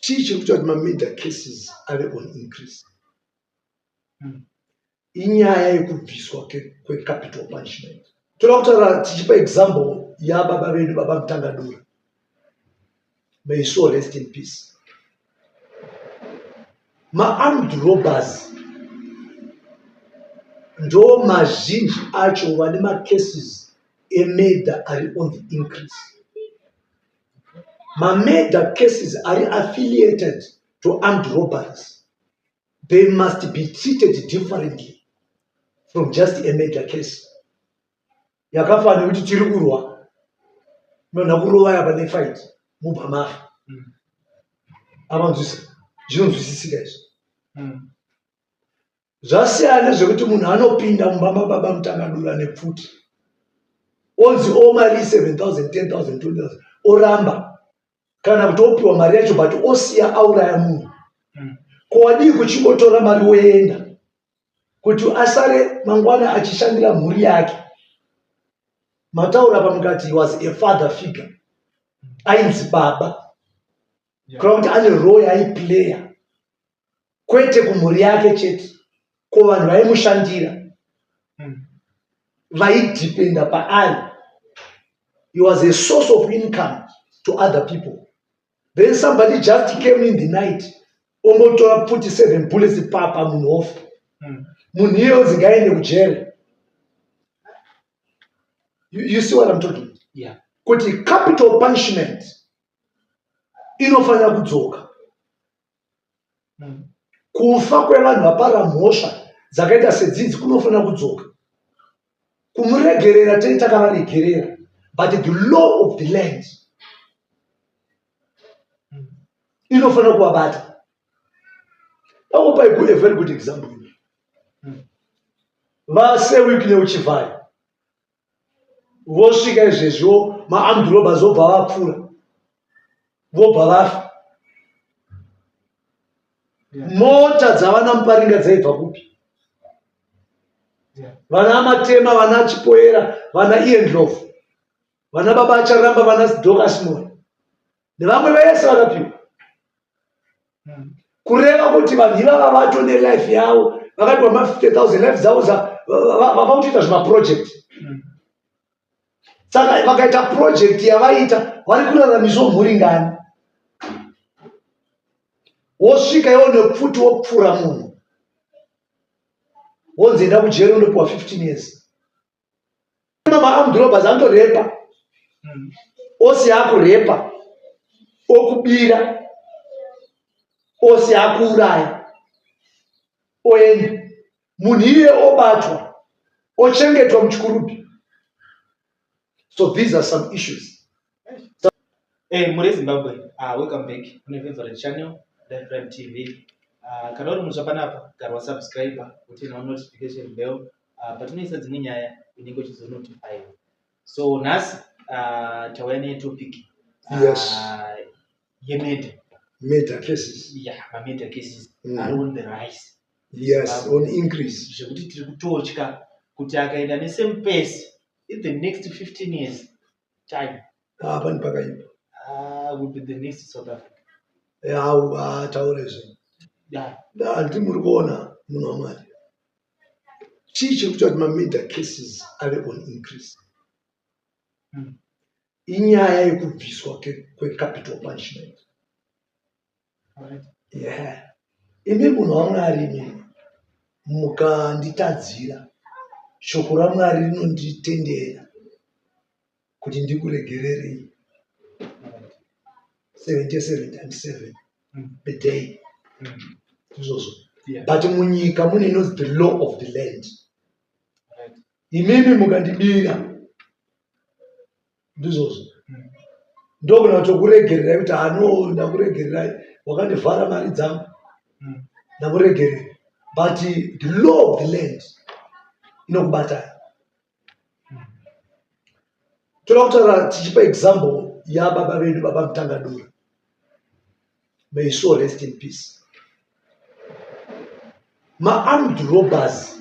Chii chiri kuita kuti mamurder cases ave on increase? Inyaya yekubviswa kwecapital punishment. Toda kutaura tichipa example yababa vedu, Baba Mutangadura, may so rest in peace. Maarmed robbers ndo mazhinji acho vane macases emurder ari on the increase. Mamurder cases ari affiliated to armed robberies, they must be treated differently from just a murder case. Yakafanira kuti tiri kurwa, munhu kurova yapa nefight, mubva mafa. Avanzwisa, zvinonzwisisika izvi. Zvasiyana nezvekuti munhu anopinda mumba mababa Mutangadura nepfuti, onzi o mari 7000, 10,000, 20,000, oramba, kana kuti opiwa mari yacho but osiya auraya munhu. Ko wadii kuchingotora mari woenda, kuti asare mangwana achishandira mhuri yake? Mataura pamukati he was a father figure, ainzi baba, kureva kuti ane role yaaiplaya, kwete kumhuri yake chete, ko vanhu vaimushandira, vaidhipenda paari. He was a source of income to other people. Then somebody just came in the night, ongotora pfuti, seven bullets, papa, munhu ofa. Munhu iye onzi ngaende kujere. You see what I'm talking? Yeah. Kuti capital punishment inofanira kudzoka. Kufa kwevanhu vapara mhosva dzakaita sedzidzi kunofanira kudzoka. Kumuregerera tei takavaregerera, but the law of the land inofanira kuvabata. Dakupa a very good example. VaSir Wicknell Chivayo vosvika izvezvo, maarmed robbers vobva vapfura, vobva vafa. Mota dzavana Muparinga dzaibva kupi? Vana Matema, vana Chipoera, vana Iendlovu, vana Baba Acharamba, vana Dorcas Moyo nevamwe vese vakapiwa. Kureva kuti vanhu ivava vato nelife yavo, vakapiwa ma50 000, life dzavo vava kutoita zvimaproject. Saka vakaita project yavaita, vari kuraramiswa mhuri ngani? Wosvika iwo nepfuti, wopfura munhu, wonzi enda kujeri, undopiwa 15 years. Maarmed robbers anotorepa, osi akurepa, okubira, osi akuuraya, oenda. Munhu iye obatwa, ochengetwa muChikurubi. So these are some issues. Hey, muri Zimbabwe, welcome back on your favorite channel, Life Prime TV. Kana uri mutsva panapa, gara wasubscribe, uturn on notification bell. Patinoisa dzimwe nyaya unenge uchizonotifyiwa. So nhasi tauya netopic yemurder. Murder cases. Yeah, mamurder cases are on the rise. Yes, on increase. Zvekuti tiri kutotya kuti akaenda nesame pace in the next 15 years time, Ah, pani pakaipa. Will be the next South Africa. Ataure zvinhu. Handi muri kuona, munhu waMwari, chii chiri kuita kuti mamurder cases ave on increase? Inyaya yekubviswa kwecapital punishment. Yeah, imi munhu waMwari, imi mukanditadzira, shoko raMwari rinonditendera kuti ndikuregererei 77 times 7 per day. Izvozvo. But munyika mune inonzi the law of the land. Imimi mukandibira, ndizvozvo, ndogona kutokuregererai kuti ano ndakuregererai, wakandivhara mari dzangu, ndakuregerera, but the law of the land inokubatai. Toda kutaura tichipa example yababa vedu, Baba Mutangadura, may so rest in peace. Maarmed robbers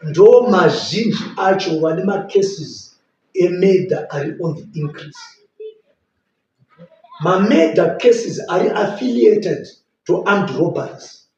ndo mazhinji acho vane macases emurder ari on the increase. Mamurder cases ari affiliated to armed robberies,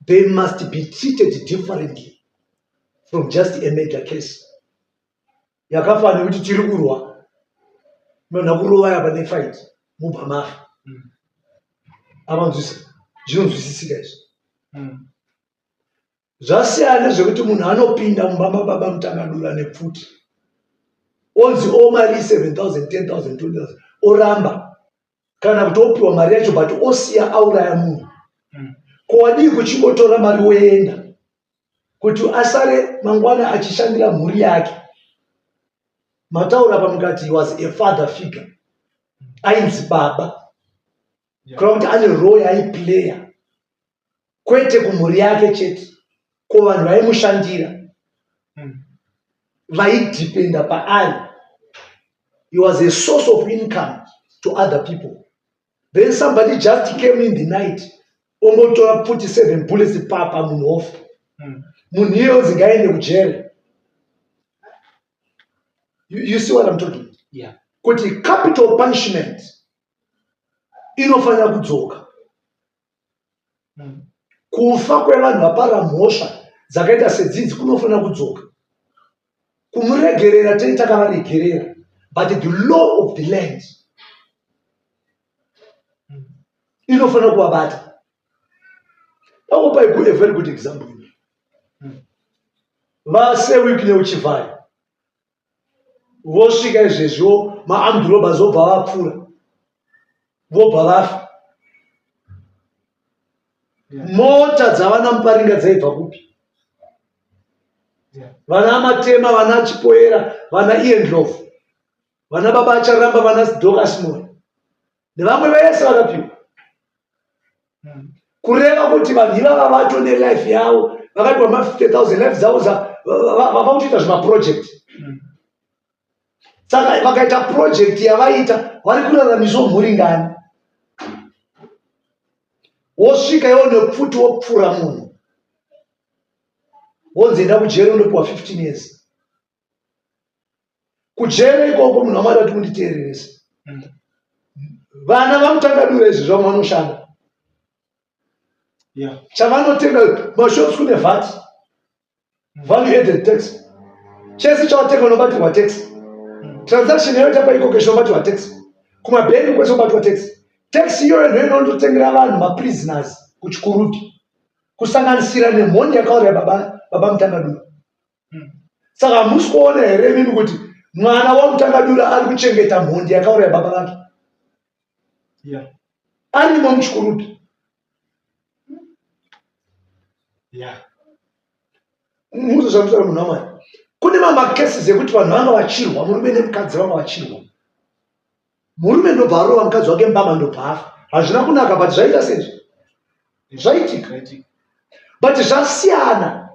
they must be treated differently from just a murder case. Yakafanira nekuti tiri kurwa, munhu kurova yapa nefight mubva mafa. Avanzwisa zvinonzwisisika izvi. Zvasiyana nezvekuti munhu anopinda mumba mababa Mutangadura nepfuti onzi o mari 7000 10000 20000 oramba kana kuti opiwa mari yacho but osiya auraya munhu. Ko wadii kuchingotora mari woenda kuti asare mangwana achishandira mhuri yake? Mataura pamukati he was a father figure, ainzi baba, kureva kuti ane role yaaiplayer kwete kumhuri yake chete, ko vanhu vaimushandira vaidhipenda paari. He was a source of income to other people. Then somebody just came in the night ongotora pfuti 7 bullets papa munhu ofa. Munhu iye onzi ngaende kujere. You see what I'm talking? Kuti capital punishment inofanira kudzoka. Kufa kwevanhu vapara mhosva dzakaita sedzidzi kunofanira kudzoka. Kumuregerera tei takavaregerera, but the law of the land inofanira kuvabata. Ndakupa a very good example. VaSewikne Uchivhayo vosvika izvezviwo maarmed robbers vobva vapfura vobva vafa. Mota dzavana Muparinga dzaibva kupi? Vana Matema, vana Chipoera, vana Ian Ndlovu, vana Baba Acharamba, vana Dorcas Moyo nevamwe vese vakapiwa. Kureva kuti vanhu ivava vato nelife yavo vakapiwa ma 50,000 life dzavo vava kutoita zvimaproject. Saka vakaita project yavaita vari kuraramiswa mhuri ngani? Wosvika iwo nepfuti wopfura munhu wonzi enda kujere unopiwa 15 years kujere ikoko. Munhu wamwari ati munditeererese, vana vaMutangadura izvi zvamwe vanoshanda chavanotenga mashops kune VAT, value added tax. Chese chawatenga unobatirwa tax. Transaction yayoita paiko cash unobatirwa tax, kumabhengi kwese unobatirwa tax. Tax iyoyo ndo inondotengera vanhu maprisoners kuChikurubi, kusanganisira nemhondi yakauraya baba Mutangadura. Saka hamusi kuona here imimi kuti mwana waMutangadura ari kuchengeta mhondi yakauraya baba vake arimo muChikurubi? Muzozvamutaura munhu wamwari, kune mamacases ekuti vanhu vanga vachirwa, murume nemukadzi vanga vachirwa, murume ndobva arova mukadzi wake mbama ndobva afa. Hazvina kunaka, but zvaita sezvo zvaitika. But zvasiyana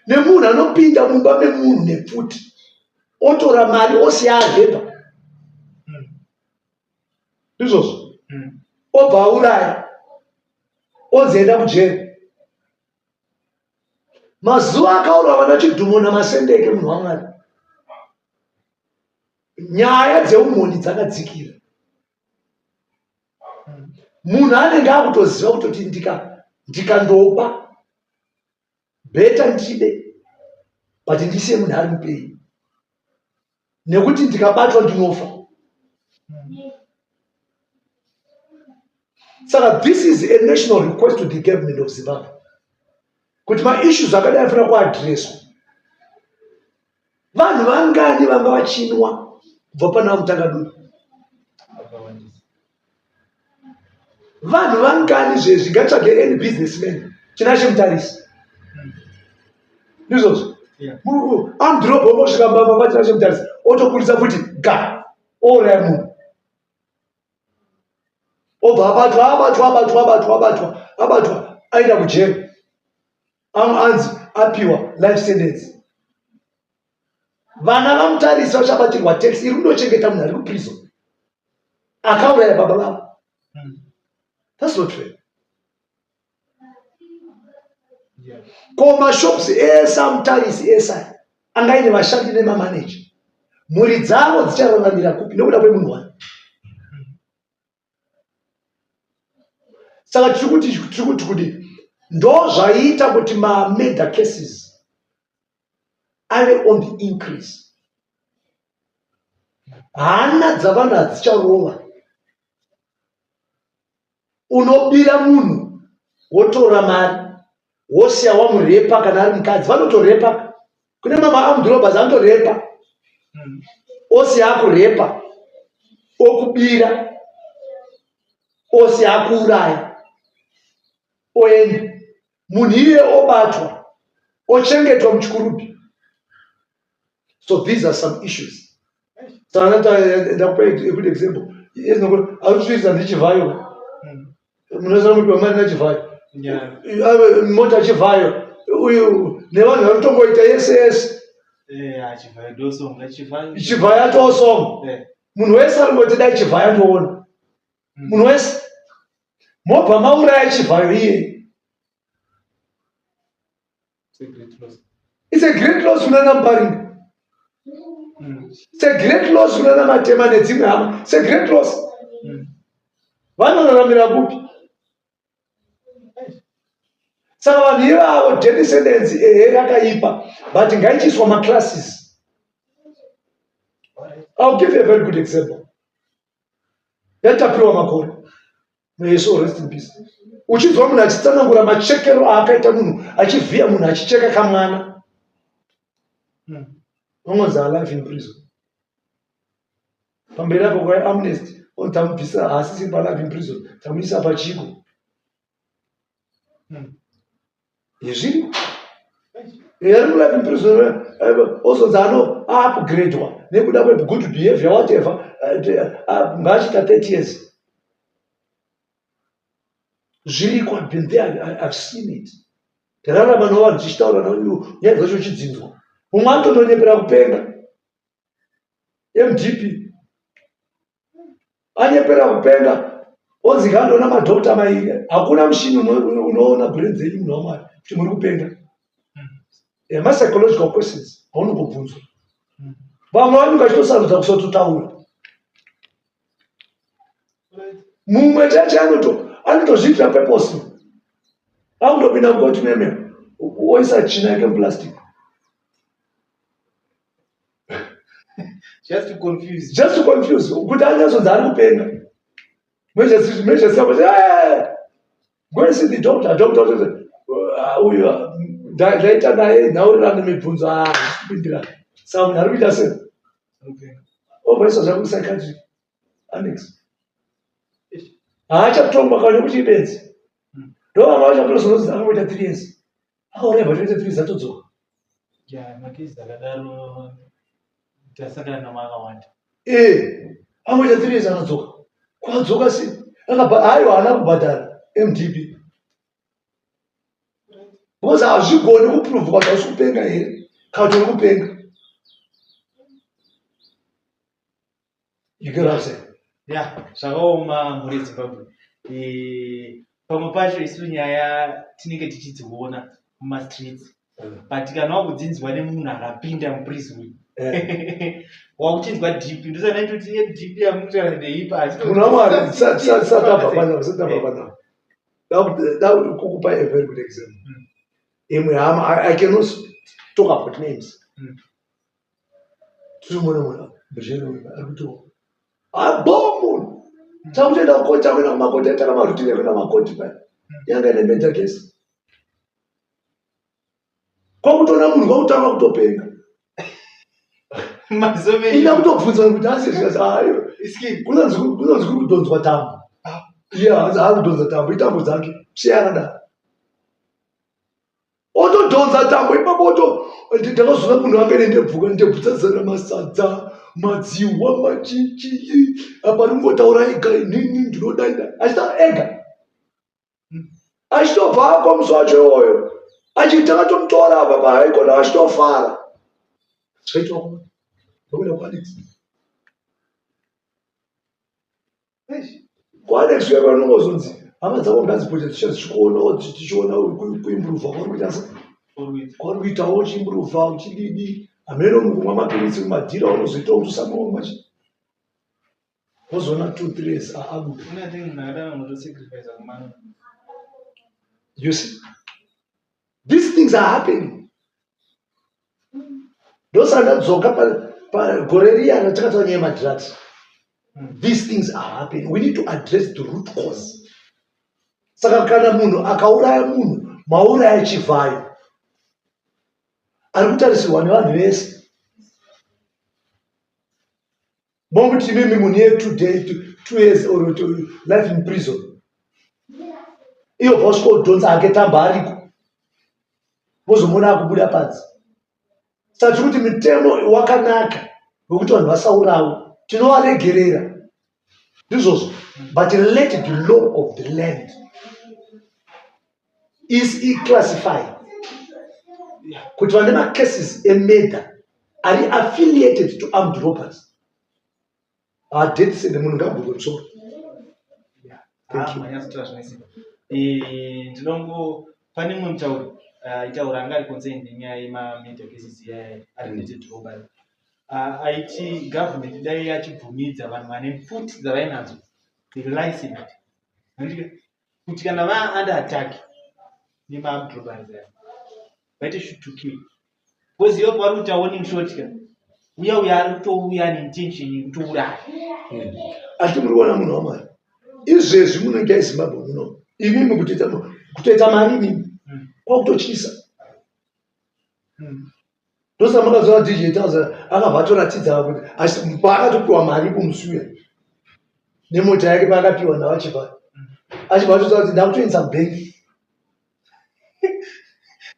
nemunhu anopinda mumba memunhu nepfuti otora mari osiya arhepa, ndizvozvo, obva auraya onzi enda kujeri. Mazuva akaurwa vana Chidhumo naMasendeke, munhu wamwari, nyaya dzeumhondi dzakadzikira. Munhu anenge akutoziva kutoti ndikandoba better ndibe, but ndisiye munhu ari mupenyu, nekuti ndikabatwa ndinofa. Saka this is a national request to the government of Zimbabwe kuti maissues akadai afanira kuadhireswa. Vanhu vangani vanga vachinwa kubva pana Mutangadura? Vakawandisa. Vanhu vangani zvezvi? Ngatsvage any businessman, Tinashe Mutarisi, ndizvozvo. Armed robber ongosvika mumba maTinashe Mutarisi otoburitsa futi ga ouraya munhu, obva abatwa, abatwa, abatwa, abatwa, abatwa, abatwa, aenda kujeri, amwe anzi apiwa life sentence. Vana vaMutarisi vachabatirwa tax iri kundochengeta munhu ari kuprison akauraya baba vavo. That's not fair. Ko mashops ese aMutarisi ese aya anga aine vashandi nemamaneja, mhuri dzavo dzichararamira kupi nekuda kwemunhu wani? Saka tiri kuti tiri kuti kudi ndo zvaiita kuti mamurder cases ave on the increase. Hana dzavanhu hadzicharova. Unobira munhu wotora mari wosiya wamurepa kana ari mukadzi vanotorepa kune mamwe armed robbers anotorepa osiya akurepa okubira osiya akuuraya oenda munhu iye obatwa ochengetwa muchikurubhi. So these are some issues. Saka ndakupa a good example. Arikutoita ndiChivhayo. Munoziva kuti vamari naChivhayo. Mota Chivhayo uyu nevanhu vari kutongoita yese yese. Chivhayo atosonga. Munhu wese ari kungoti dai Chivhayo andoona. Munhu wese. Mobva mauraya Chivhayo iye. It's a great loss kunana Muparinga. It's a great loss kunana Matema nedzimwe hama. It's a great loss. Vanoraramira kupi? Saka vanhu ivavo descendants ehe rakaipa but ngaichiiswa maclasses. I'll give you a very good example. Yatapiwa Makore. May his soul rest in peace. Uchinzwa munhu achitsanangura machekero aakaita munhu achivhiya munhu achicheka kamwana. Vanonzi alive in prison. Pamberi apo kwa amnesty onzi tamubvisa haasisiri palife in prison tamuisa pachiko. Zviriko. Ari mulife in prison ozonzi ano upgradwa nekuda kwe good behavior whatever ngaachiita 30 years. Zviriko, I've been there, I've seen it. Ndararama nevanhu tichitaura navo nyaya dzacho uchidzinzwa. Mumwe anotondonyepera kupenga. MDP anyepera kupenga onzi ngaandoona madhokta mairi. Hakuna mushini unoona brain dzenyu munhu waMwari kuti muri kupenga. Ma-psychological questions aunongobvunzwa. Vamwe vanenge vachitosarudza kusatotaura. Mumwe chache anotozviitira purpose. Akutopinda mukoti meme oisa tsvina yake muplastic. Just to confuse. Just to confuse. Kuti anyatsonzi ari kupenga. Mejesi hey, go and see the doctor. Doctor uyu ndaita naye nhaurirano mibvunzo haasi kupindirana. Saka munhu ari kuita sei? Obvaiswa zvake kupsychiatric annex. Haachatongwa kana nekuti ibenzi. Ndo vamwe vacho vatozonzi akangoita 3 years. Akauraya 23 years atodzoka. Yeah, makesi akadaro tasangana namo akawanda. Angoita 3 years akadzoka. Kwadzoka sei? Aiwa haana kubhadhara MDP. Because hazvigoni kuprove kuti hausi kupenga here kana kuti uri kupenga. You get what I'm saying? Yeah, zvakaoma mhuri yeZimbabwe. Pamwe pacho isu nyaya tinenge tichidziona mumastreets. But kana wakudzinzwa nemunhu akapinda muprison wakuchinzwa deep ndosana ndoti deep yamutaura ndeipa. Munhu waMwari tisataba panapa, tisataba panapa. Kukupa a very good example. Imwe hama, I cannot talk about names. Tiri mwana mwana mujeri uyu ari kuti abo munhu takutoenda kukoti takuenda kumakoti aitaka marutini ekuenda kumakoti paya yanga ine major case kwakutoona munhu kwakutanga kutopenga. Ina kutobvunza kuti asi ayo kunonzi kuri kudhonzwa tambo. Iye haasi kudhonza tambo, itambo dzake siya akadaro. Otodhonza tambo ipapo oto ndakazoona munhu anga nendebvu ndebvu dzazara masadza madziwa machichi apa ringotaura ega inini ndinodaida achitaura ega achitobva ako musi wacho iwoyo achiti takatomutora apa paaikona achitofara zvaitwa ndokuenda kuAlex. KuAlex uya vanongozonzi hama dzako ngadzipote dzichikuonawo tichiona kuimprova kwauri kuita sei kwauri kuitawo uchiimprova uchididi hameno mukumwa mapiritsi mumadhira unozoitawo kuti usamwa machi. Wozoona 2 3 years abuda. Une thing munhu akadaro unotosacrifice kumana. You see, these things are happening. Ndosaka ndadzoka pagore riya ratakataura nyaya yemadrugs. These things are happening. We need to address the root cause. Saka kana munhu akauraya munhu, mauraya Chivhayo ari kutarisirwa nevanhu vese. Momuti imimi munhu iye 2 day, 2 years or 2, life in prison. Iyo bva usvika udhonza hake tamba ariko, vozomuona akubuda panze. Saka tiri kuti mitemo wakanaka wekuti vanhu vasaurawe, tinovaregerera ndizvozvo, but let the law of the land is iclassify kuti vane macases emurder ari affiliated to armed robbers hadeath sentence, munhu ngaagurwe musoro. Thank you. Manyatsotaura zvine simba. Ndinongo pane mumwe mutauri aitaura anga ari concerned nenyaya yemamurder cases iyaya ari related to robbery. Aiti government dai yachibvumidza vanhu vane pfuti dzavainadzo licensed, handika, kuti kana va under attack nemaarmed robberies aya vaite shoot to kill, because ivo pavari kuita warning shot ka, uya uya ari kutouya neintention yekutouraya. Asi muri kuona, munhu waMwari, izvezvi munoita eZimbabwe muno imimi kutoita mari imimi kwakutotyisa. Ndosaka makazoona DJ Tausa akabva atoratidza kuti paakatopiwa mari kumusuya nemota yake, paakapiwa navachibva, achibva atotaura kuti ndakutoendesa kubhengi.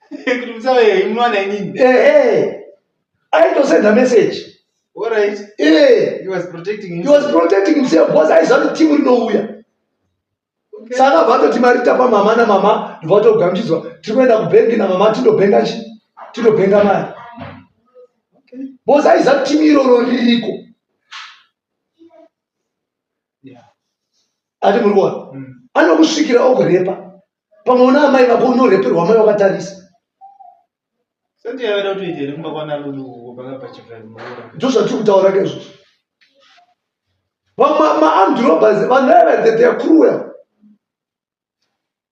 Kuti musave imuwana inini. Ehe, aitosenda message. Alright. Eh. He was protecting He was himself. protecting himself because aiziva kuti timu rinouya. Saka abva atoti mari tapa mama namama, ndobva atogamuchidzwa, tiri kuenda kubhengi namama, tindobhenga chi tindobhenga mari, because aiziva kuti timu iroro ririko. Ati muri kuona, anokusvikira okurepa. Pamwe una amai vako, unoreperwa amai wakatarisa. Sandi yavada kutoita here kumba kwana Lulu uko pakabva Chivhayo muroora? Ndo zvatiri kutaura kezvozvo. Maarmed robbers, vanhu vaiva, they are cruel.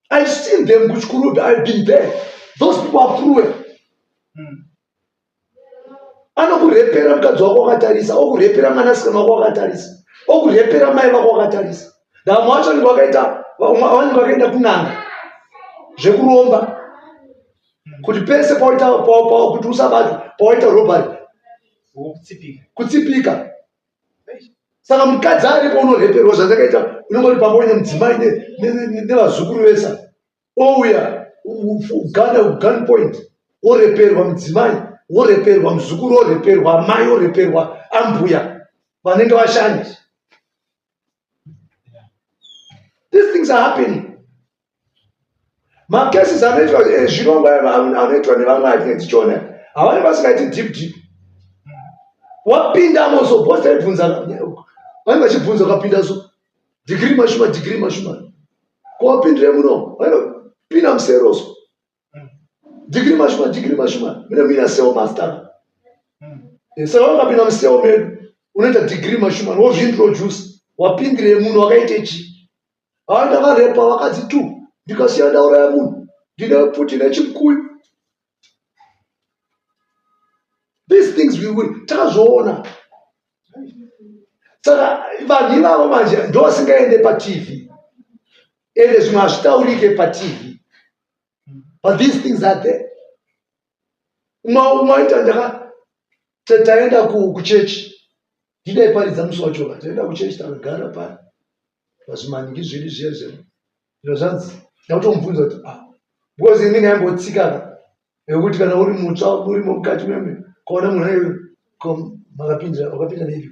I've seen them kuChikurubi. I've been there. Those people are cruel. Anokurepera mukadzi wako wakatarisa, okurepera mwanasikana wako wakatarisa, okurepera mai vako wakatarisa. Vamwe vacho vanenge vakaita, vamwe vanenge vakaenda kun'anga zvekuromba kuti pese pawaita kuti usabatwe pawaita robbery. Wokutsipika. Kutsipika. Saka mukadzi aripo unoreperwa zvandakaita, unenge uri pamba uine mudzimai nevazukuru vesa, ouya gun point, woreperwa mudzimai, woreperwa muzukuru, woreperwa amai, woreperwa ambuya vanenge vashanya. These things are happening. Macases anoitwa zvirongwa anoitwa nevamwe atinge tichiona, havanenge vasingaiti deep deep. Wapindamo so, boss aibvunza, vanenge vachibvunza, ukapinda so, degree mashuma, degree mashuma, kowapindire muno, pinda musero so, degree mashuma, degree mashuma, mune muina cell master. Saka wakapinda museo medu unoita degree mashuma, wozviintroduce, wapindire muno wakaite chii? Ha, ndakarepa vakadzi two, ndikasiya ndauraya munhu, ndine pfuti nechimukuyu. These things we will takazviona. Saka vanhu ivavo manje ndo vasingaende paTV, ende zvimwe hazvitaurike paTV, but these things are there. Umaita ndaka taenda kuchechi, ndidaiparidza musi wacho, taenda kuchechi, takagara paya pazvimaningi zvedu zviya zviya, zviro zvanzi ndakutomubvunza kuti, ah, because inenge yambotsikana yekuti kana uri mutsva urimo mukati meme, kaona munhu ayo makapinda, wakapinda neipi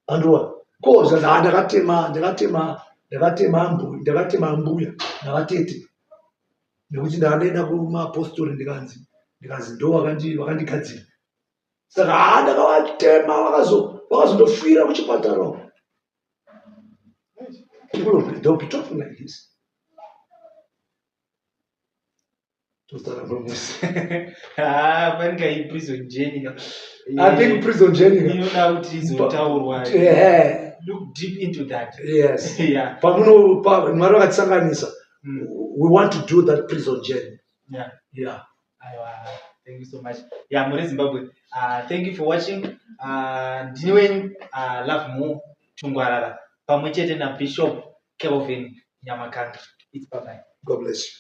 andowa ko zvanzi, ah, ndakatema ndakatema ndakatema ambuya, ndakatema ambuya navatete nekuti ndakaenda kumapostori, ndikanzi ndo vakandigadzira, saka ha, ndakavatema, vakazondofira kuchipatara uko. People they'll be talking like this. Tosara promise. Ah, fanika iyi prison journey ka. I think prison journey ka. Inoda kuti izotaurwa. Ehe. Look deep into that. Yes. Pamuno Mwari vakatisanganisa, we want to do that prison journey. Yeah. Aiwa, thank you so much. Yeah, muri Zimbabwe, thank you for watching. Ndini wenyu Love More Tungwarara, pamwe chete naBishop Kelvin Nyamakanga. It's bye bye. God bless you.